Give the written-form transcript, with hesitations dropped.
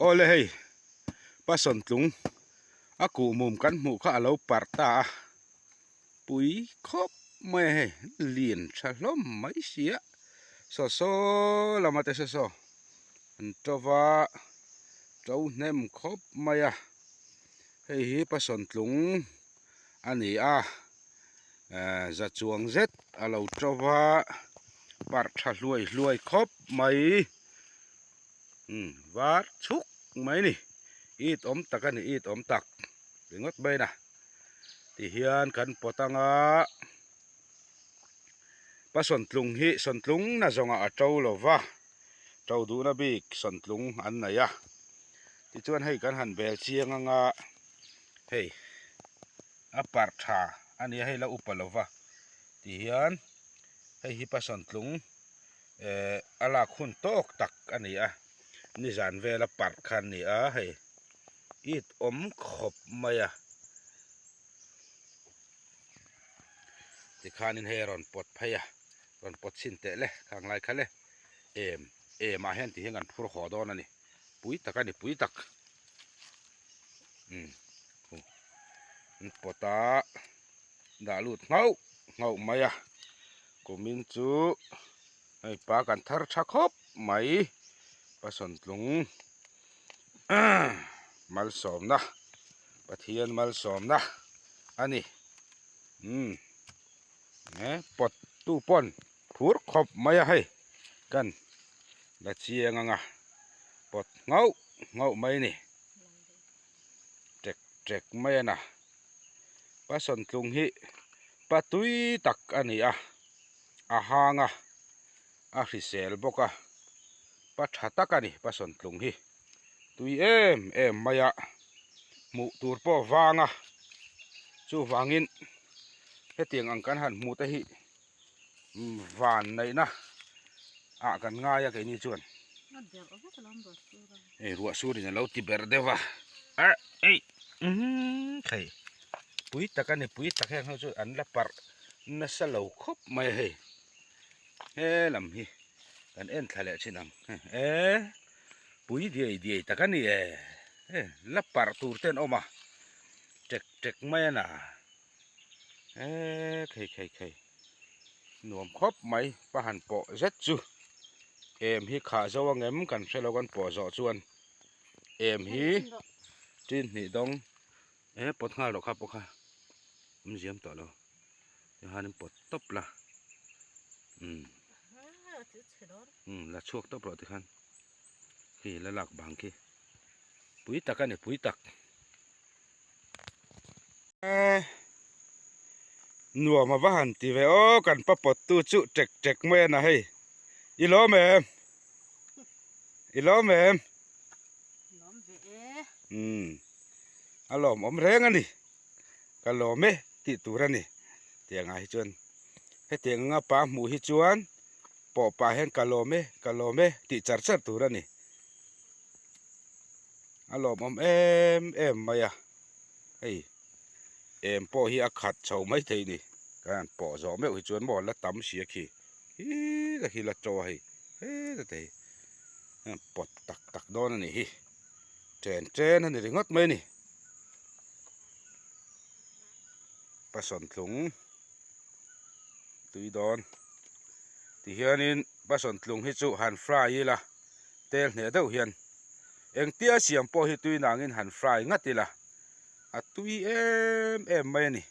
Awle hei Pasawntlung a kuhmum kan hmuh kha a lo parh ta a, pui khawp mai a hei lian tha hlawm mai si a, saw saw lama te saw saw an to va to hnem khawp mai a, hei hi Pasawntlung a ni a. Za chuang zet a lo to va, parh tha hluai hluai khawp mai. Umm var chhuk mai a ni. It awm tak a ni, it awm tak ringawt mai a ni. Tihian kan pawt anga pa sawntlung hi sawntlung na zawngah a to lo va, to duhna bik sawntlung an nei a. Tichuan hei kan han bel chiang anga hei. A parh tha a nia hei la upa lo va ti hian hei hi pasawntlung eh a lak hun tawk tak a ni a nizan vela parh kha a ni a hei it awm khawp mai a tikhanin hei a rawn pawt phei a rawn pawt chhin teh le khang lai kha le em em ah hian ti hian kan phur haw dawn a ni pui tak a ni pui tak. Umm an pawt a dah lut nghauh nghauh mai a kumin chu hei pa kan thar tha khawp mai pasawntlung malsawmna Pathian malsawmna a ni umm he pawt tu pawn phur khawp mai a hei kan la chiang ang a pawt nghauh nghauh mai a ni. Ṭek ṭek mai a na. Pasawntlung hi pa tui tak a ni a, a hang a, a hrisel bawk a, pa ṭha tak a ni pasawntlung hi. Tui em em mai a, hmuh tur pawh vang a, chuvangin hetiang ang kan han hmuh te hi van neihna ah kan ngai a keini chuan hei ruah sur in alo ti ber deuh a ah ei thei pui tak a ni pui tak heng ho chu an la parh nasa lo khawp mai a hei he lam hi kan en thla leh thin ang e pui diai diai tak a ni e la parh tur te an awm a tek tek mai a na. Eee khei khei khei nuam khawp mai pa han pawh zet chu em hi khah zo ang em kan hre lo kan pawh zawh chuan em hi tin hnih dawng e pawt nghal rawh kha pawh kha awm ziam tawh lo tihian in pawt tawp la umm umm la chhuak tawp rawh tikhan khi la lak bang khi pui tak a ni pui tak. Nuam a va han ti ve aw kan pa pawt tu chu tek tek mai a na hei i lawm em i lawm em lawm ve e umm a lawm awm reng a ni ka lawm e tih tur a ni tiang ah hi chuan hetiang anga pa hmuh hi chuan pawh pah hian ka lawm e ka lawm e tih char char tur a ni. A lawmawm em em mai a hei em pawh hi a khat chho mai thei ni kan han pawh zawh meuh hi chuan maw la tam si a khi heta khi la to a hei heta te hi pawt tak tak dawn a nih hi chen chen a ni ringawt mai a ni Pasawntlung tui dawn tihianin Pasawntlung hi chu han fry ila. Tel hneh deuh hian engtia siam pawh hi tui nangin han fry ngat ila a tui em em mai a ni.